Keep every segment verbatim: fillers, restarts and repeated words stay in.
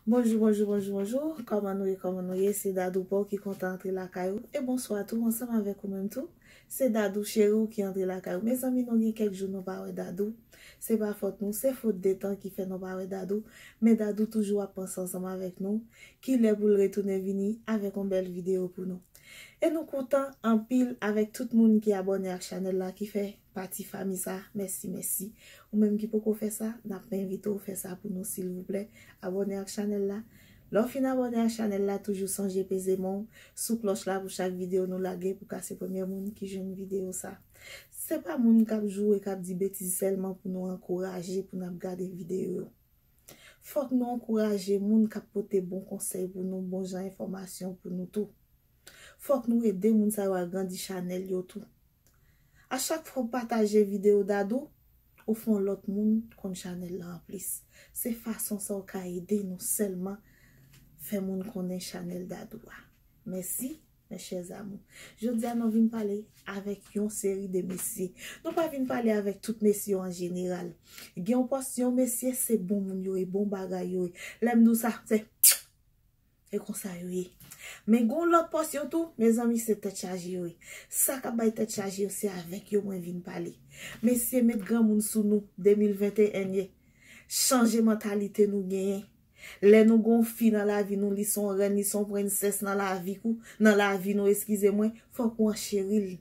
Bonjou, bonjou, bonjou, bonjou. Kòman nou ye, kòman nou ye? Se Dadou pa w ki kontan antre lakay ou. E bonswa tou, ansanm avèk ou menm tou. Se Dadou cheri w ki antre lakay ou. Mezanmi, nou gen kèk jou nou pa wè Dadou. Se pa fòt nou, se fòt de tan ki fè nou pa wè Dadou. Men Dadou toujou ap panse ansanm avèk nou. Kilè pou l retounen vini avèk yon bèl videyo pou nou. E nou kontan anpil avèk tout moun ki abòne ak chanèl la, ki fè pati fanmi sa. Mèsi, mèsi. Ou menm ki poko fè sa, n ap envite w fè sa pou nou, silvouplè. Abòne ak chanèl la. Lè w fin abòne ak chanèl la, toujou sonje peze men w sou klòch la pou chak videyo nou lage, pou ka se premye moun ki jwenn videyo sa. Se pa moun k ap joure, k ap di betiz sèlman pou nou ankouraje, pou n ap gade videyo yo. Fòk nou ankouraje moun k ap pote bon konsèy pou nou, bon jan enfòmasyon pou nou tou. Fòk nou ede moun sa yo agrandi chanèl yo tou. A chak fwa w pataje videyo Dadou, ou fè yon lòt moun konn chanèl la anplis. Se fason sa w ka ede nou sèlman fè moun konnen chanèl Dadou a. Mèsi, mes chers amours. Jodi a nou vin pale avèk yon seri de mesye. Nou pa vin pale avèk tout mesye yo an jeneral. Gen yon pòsyon mesye, se bon moun yo ye, bon bagay yo ye. Lè m di w sa, se e konsa yo ye. Men gen yon lòt pòsyon tou, mezanmi, se tèt chaje yo ye. Sa k ap bay tèt chaje yo, se avèk yo mwen vin pale. Mesye, met granmoun sou nou, de mil venteyen ye. Chanje mantalite nou genyen. Lè nou gen yon fi nan lavi nou, li se yon rèn, li se yon prensès nan lavi kou, nan lavi nou, eskize mwen, fòk ou ancheri l.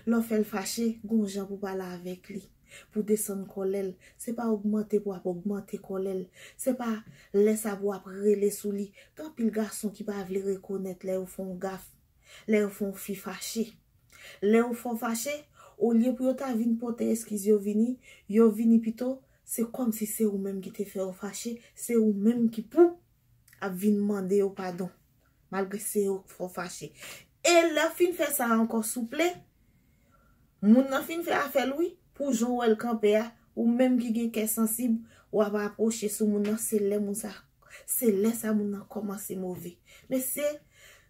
Lè w fè l fache, gen yon jan pou pale avèk li. Pou desann kòlè l. Se pa ogmante pou w ap ogmante kòlè l. Se pa lè sa pou w ap rele sou li. Gen anpil gason ki pa vle rekonèt lè yo fè yon gaf, lè yo fè yon fi fache. Lè yo fè w fache, olye pou yo ta vin pote eskiz yo vini, yo vini pito, se kòmsi se ou menm ki te fè yo fache, se ou menm ki pou ap vin mande yo padon. Malgre se yo k fè w fache. E lè w fin fè sa ankò, souple, moun nan fin fè afè l wi, pou jan w wè l kanpe a, ou menm ki gen kè sansib, w ap apwoche sou moun nan, se lè moun sa, se lè sa moun nan kòmanse move. Mesye,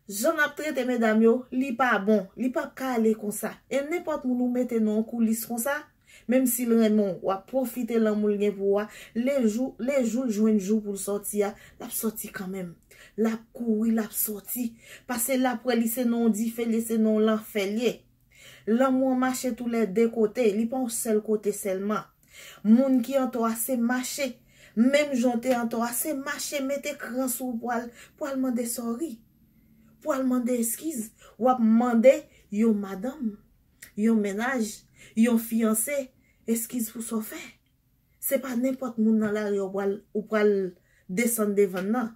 jan n ap trete medam yo, li pa bon, li p ap ka ale konsa. E nenpòt moun ou mete nan yon koulis konsa, menm si l renmen w, w ap pwofite lanmou l gen pou ou a, le jou, le jou l jwenn jou pou l sòti a, l ap sòti kanmenm. L ap kouri, l ap sòti. Paske l ap wè li se nan yon dife, li se nan yon lanfè l ye. Lanmou an mache tou lè de kote, li pa yon sèl kote sèlman. Moun ki an tò a se mache. Menm jan w te an tò a, se mache mete kran sou ou pou al, pou al mande sòri. Pou al mande eskiz. W ap mande yon madanm, yon mennaj, yon fiyanse, eskiz pou sa w fè. Se pa nenpòt moun nan lari a ou pral, ou pral desann devan l nan.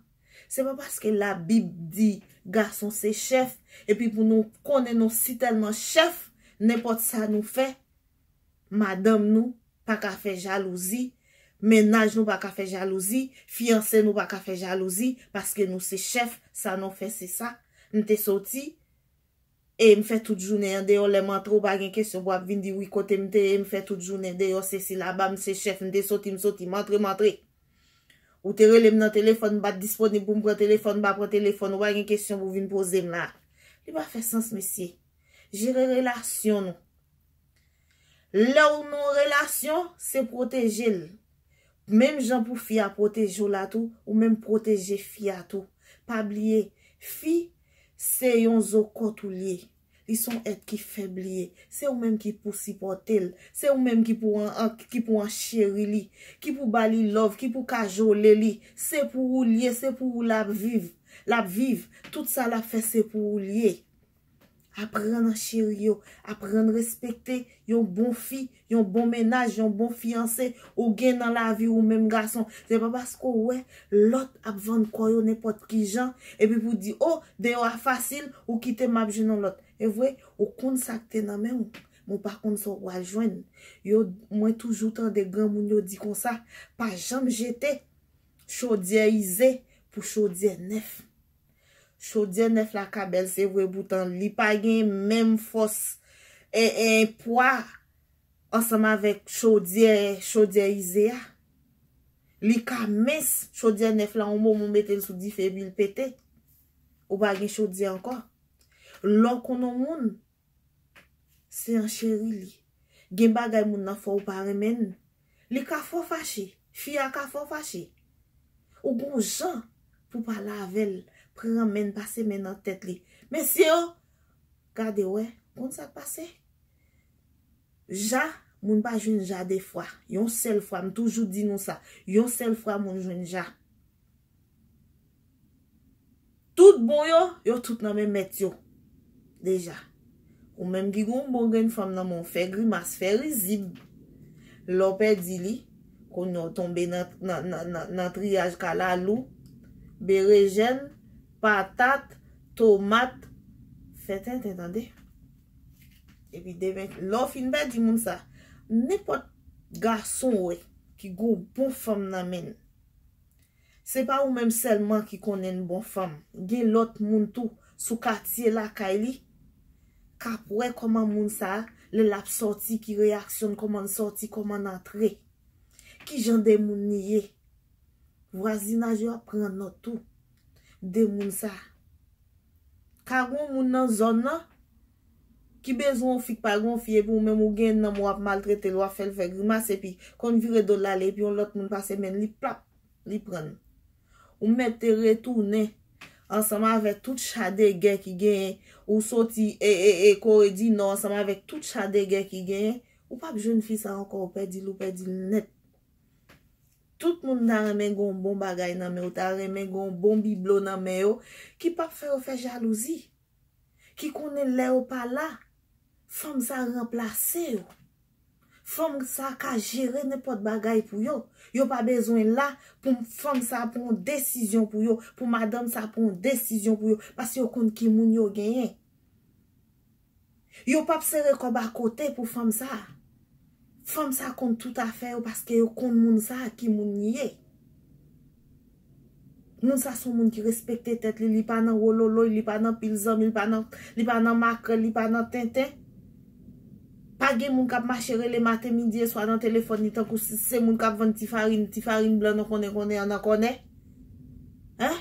Se pa paske Labib di gason se chèf, epi pou nou konnen nou sitèlman chèf, nenpòt sa nou fè, madanm nou pa ka fè jalouzi, mennaj nou pa ka fè jalouzi, fiyanse nou pa ka fè jalouzi, paske nou se chèf, sa nou fè se sa. M te soti, e m fè tout jounen an deyò, lè m antre, ou pa gen kesyon pou ap vin di wi kote m te ye, m fè tout jounen deyò, sesi laba, m se chèf, m te soti, m soti, m antre, m antre. Ou te rele m nan telefòn, m pa t disponib pou m pran telefòn, m pa pran telefòn, ou pa gen kesyon pou vin poze m la. Li pa fè sans, mesye. Jere relasyon nou. Lè w nan yon relasyon, se pwoteje l. Menm jan pou fi a pwoteje w la tou, ou menm pwoteje fi a tou. Pa bliye, fi, se yon zo kòt ou l ye. Li se yon èt ki fèb li ye. Se ou menm ki pou sipòte l. Se ou menm ki pou an, an, ki pou ancheri li. Ki pou ba li love, ki pou kajole li. Se pou ou l ye, se pou ou l ap viv. L ap viv. Tout sa l ap fè, se pou ou l ye. Aprann ancheri yo, aprann respekte yon bon fi, yon bon mennaj, yon bon fiyanse ou gen nan lavi ou menm gason. Se pa paske w wè lòt ap vann kò yo nenpòt ki jan, epi pou di, o, deyò a fasil, ou kite m ap jwenn yon lòt. E vre, ou konn sa k te nan men w, men w pa konn sa w pral jwenn. Yo, mwen toujou tande granmoun yo di konsa, pa janm jete chodyè ize pou chodyè nèf. Chodyè nèf la ka bèl, se vre, poutan li pa gen menm fòs e, e pwa ansanm avèk chodyè, chodyè ize a. Li ka mens, chodyè nèf la, yon moman w mete l sou dife epi l pete. Ou pa gen chodyè ankò. Lè w konn yon moun, se ancheri li. Gen bagay moun nan fè w pa renmen l. Li ka fè w fache. Fi a ka fè w fache. Ou gon jan Ou pale avè l, pran men l, pase men nan tèt li. Mesye yo, gade wè, konn sa k pase? Ja, moun pa jwenn ja de fwa. Yon sèl fwa, m toujou di nou sa. Yon sèl fwa moun jwenn ja. Tout bon yo, yo tout nan men mèt yo. Deja. Ou menm ki gon bon grenn fanm nan men w, fè grimas, fè rizib. Lè w pèdi li, kounye a w tonbe nan, nan, nan, nan, nan triyaj kalalou, berejèn, patat, tomat, fè tenten, tande. Epi demen, lè w fin pèdi moun sa, nenpòt gason w wè ki gon bon fanm nan men l. Se pa ou menm sèlman ki konnen l bon fanm. Gen lòt moun tou sou katye lakay li k ap wè kòman moun sa, lè l ap sòti, ki reyaksyon l, kòman l sòti, kòman l antre. Ki jan de moun li ye. Vwazinaj yo ap pran nòt tou de moun sa. Ka gon moun nan zòn nan ki bezwen yon fi k pa gen yon fi, epi ou menm ou gen nanm ou ap maltrete l, w ap fè l fè grimas, epi konn vire do l ale, epi yon lòt moun pase men li, plap, li pran l. Ou mèt te retounen ansanm avèk tout cha de gè ki genyen, ou soti e, e, e Kore di Nò ansanm avèk tout cha de gè ki genyen, ou p ap jwenn fi sa ankò, ou pèdi l, ou pèdi l nèt. Tout moun ta renmen gen yon bon bagay nan men yo, ta renmen gen yon bon biblo nan men yo, ki p ap fè yo fè jalouzi, ki konnen lè yo pa la, fanm sa ranplase yo. Fanm sa ka jere nenpòt bagay pou yo. Yo pa bezwen la pou fanm sa pran yon desizyon pou yo, pou madanm sa pran yon desizyon pou yo, paske yo konn ki moun yo genyen. Yo p ap sere kòb akote pou fanm sa. Fanm sa konn tout afè yo paske yo konn moun sa ki moun li ye. Moun sa se yon moun ki respekte tèt li, li pa nan wololoy, li pa nan pil zanmi, li pa nan, li pa nan makrèl, li pa nan tenten. Pa gen moun k ap mache rele maten, midi e swa nan telefòn li tankou si se moun k ap vann ti farin, ti farin blan nan konnen konnen an nan kònè. Hein?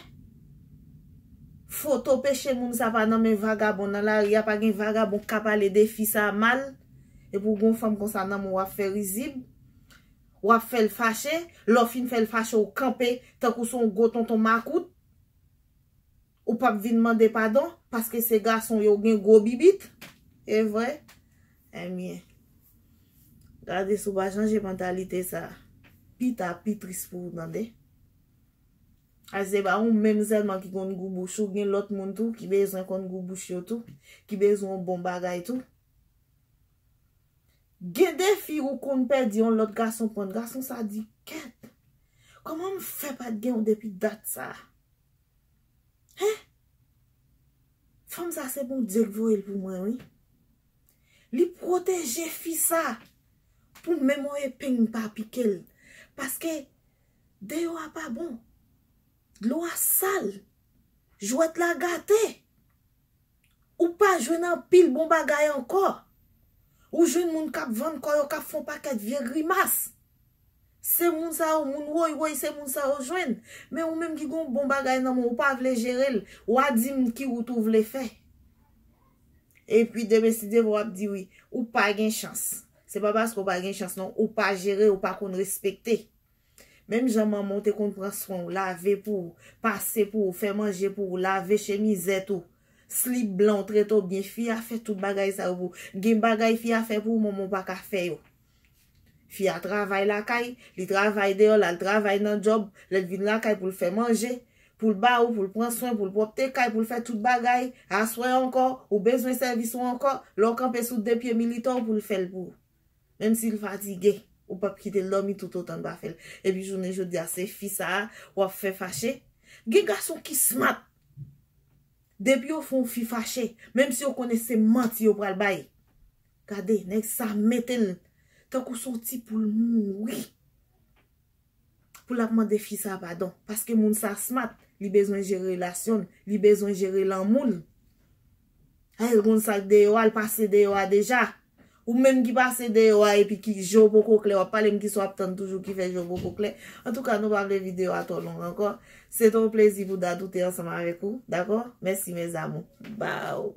Foto peche moun sa pa nan men vagabon nan lari a, pa gen vagabon k ka pale de fi sa mal. Epi w gon fanm konsa nan men w, w ap fè rizib, w ap fè l fache, lè w fin fè l fache, w kanpe tankou se yon gwo tonton makout. Ou p ap vin mande padon paske se gason yo gen gwo bibit. E vre? Ebyen, gade si w pa chanje mantalite sa, pita pi tris pou ou, tande. A se pa ou menm sèlman ki konn gou bouch ou, gen lòt moun tou ki bezwen konn gou bouch yo tou, ki bezwen yon bon bagay tou. Gen de fi ou konn pèdi yon lòt gason pran, gason sa di, kèt, kòman m fè pa t gen w depi dat sa? Hein? Fanm sa se Bondye k voye l pou mwen, wi. Li pwoteje fi sa pou menm yon epeng pa pike l. Paske deyò a pa bon. Dlo a sal. Jwèt la gate. Ou pa jwenn anpil bon bagay ankò. Ou jwenn moun k ap vann kò yo, k ap fè yon pakèt vye grimas. Se moun sa yo, moun woy woy, se moun sa yo jwenn. Men ou menm ki gen yon bon bagay nan men w, ou pa vle jere l, w a di m ki wout ou vle fè. Epi demen si Dye vle w ap di wi, ou pa gen chans. Se pa paske w pa gen chans non, ou pa jere, ou pa konn respekte. Menm jan manman w te konn pran swen w, lave pou ou, pase pou ou, fè manje pou ou, lave chemizèt ou, slip blan w, trete w byen, fi a fè tout bagay sa yo pou ou. Gen bagay fi a fè pou ou, manman w pa ka fè yo. Fi a travay lakay, li travay deyò, l al travay nan djòb, lè l vin lakay pou l fè manje, pou l ba ou, pou l pran swen, pou l pwòpte kay, pou l fè tout bagay, aswè ankò, ou bezwen sèvis ou ankò, lè w kanpe sou de pye militan w pou l fè l pou ou. Menm si l fatige, ou p ap kite l dòmi toutotan l pa fè l. Epi jounen jodi a, se fi sa a w ap fè fache. Gen gason ki smart. Depi yo fè yon fi fache, menm si yo konnen se manti yo pral bay. Gade, nèg sa mete l tankou se yon ti poul mouri. Pou l ap mande fi sa padon. Paske moun sa smart, li bezwen jere relasyon l, li bezwen jere lanmou l. Ay, l gon sa k deyò a, l pase deyò a deja. Ou menm ki pase deyò a epi ki je w poko klè, w ap pale m kisa w ap tann toujou ki fè je w poko klè. Antouka, nou pa vle videyo a twò long ankò. Se te yon plezi pou Dadou te ansanm avèk ou, dakò? Mèsi, mes amours. Baw.